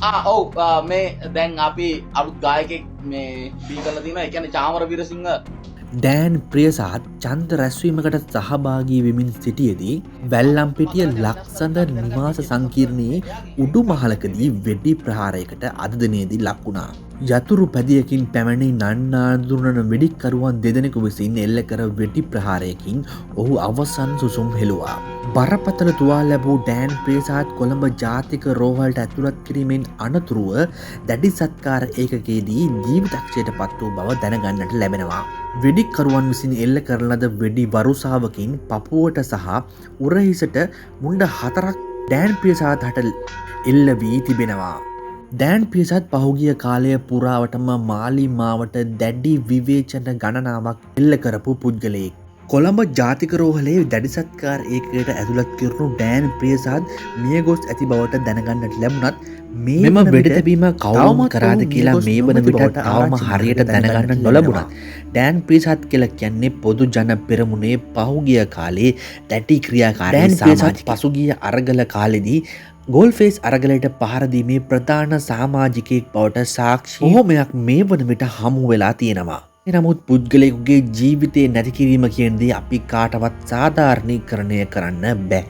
ඔව්, මේ දැන් අපි අලුත් ගායකයෙක් මේ බිහි කරලා තිනවා. ඒ කියන්නේ චාමර වීරසිංහ. ඩෑන් ප්‍රියසාත් ඡන්ද රැස්වීමකට සහභාගී වෙමින් සිටියේදී වැල්ලම්පිටිය ලක්සඳ නිවාස සංකීර්ණයේ උඩුමහලකදී වෙඩි ප්‍රහාරයකට අද දිනේදී ලක් වුණා. යතුරු පැදියකින් පැමිණි නන්නාඳුනන වෙඩික්කරුවන් දෙදෙනෙකු විසින් එල්ල කර වෙඩි ප්‍රහාරයකින් ඔහු අවසන් සුසුම් හෙළුවා. බරපතල තුවාල ලැබූ ඩෑන් ප්‍රියසාත් කොළඹ ජාතික රෝහලට ඇතුළත් කිරීමෙන් අනතුරුව දැඩි සත්කාර ඒකකයේදී ජීවිතක්ෂයට පත් වූ බව දැනගන්නට ලැබෙනවා. වෙඩික්කරුවන් විසින් එල්ල කරන ලද වෙඩි වරුසාවකින් පපුවට සහ උරහිසට මුණ්ඩ 4ක් ඩෑන් ප්‍රියසාත් හට එල්ල වී තිබෙනවා. ඩෑන් ප්‍රියසාත් පහුගිය කාලය පුරාවටම මාලිමාවට දැඩි විවේචන ගණනාවක් එල්ල කරපු පුද්ගලයෙක්. කොළඹ ජාතික රෝහලේ දැඩි සත්කාර ඒකකයට ඇතුළත් කරනු ඩෑන් ප්‍රියසාත් මියගොස් ඇති බවට දැනගන්නට ලැබුණත් මේ මෙම වන වෙඩි විට තැබීම කවුරුන් තවමත් කරාද ඔවුන් කියලා මියගොස් මේ වන නොමැති විටත් බවට තවම ආරංචි හරියට දැනගන්නට දැනගන්න නොලැබුණත් නොලැබුණත් ඩෑන් ප්‍රියසාත් කියලා කියන්නේ පොදු ජන පෙරමුණේ පහුගිය කාලේ දැඩි ක්‍රියාකාරී ඩෑන් ප්‍රියසාත් සමාජිකයෙක්. පසුගිය අරගල කාලෙදී ගෝල්ෆේස් අරගලයට පහර දීමේ ප්‍රධාන සමාජිකයෙක් බවට සාක්ෂි බොහොමයක් මේ වන විට හමු වෙලා තියෙනවා. නමුත් පුද්ගලයෙකුගේ ජීවිතේ නැති කිරීම කියන දේ අපි කාටවත් සාධාරණීකරණය කරන්න බෑ.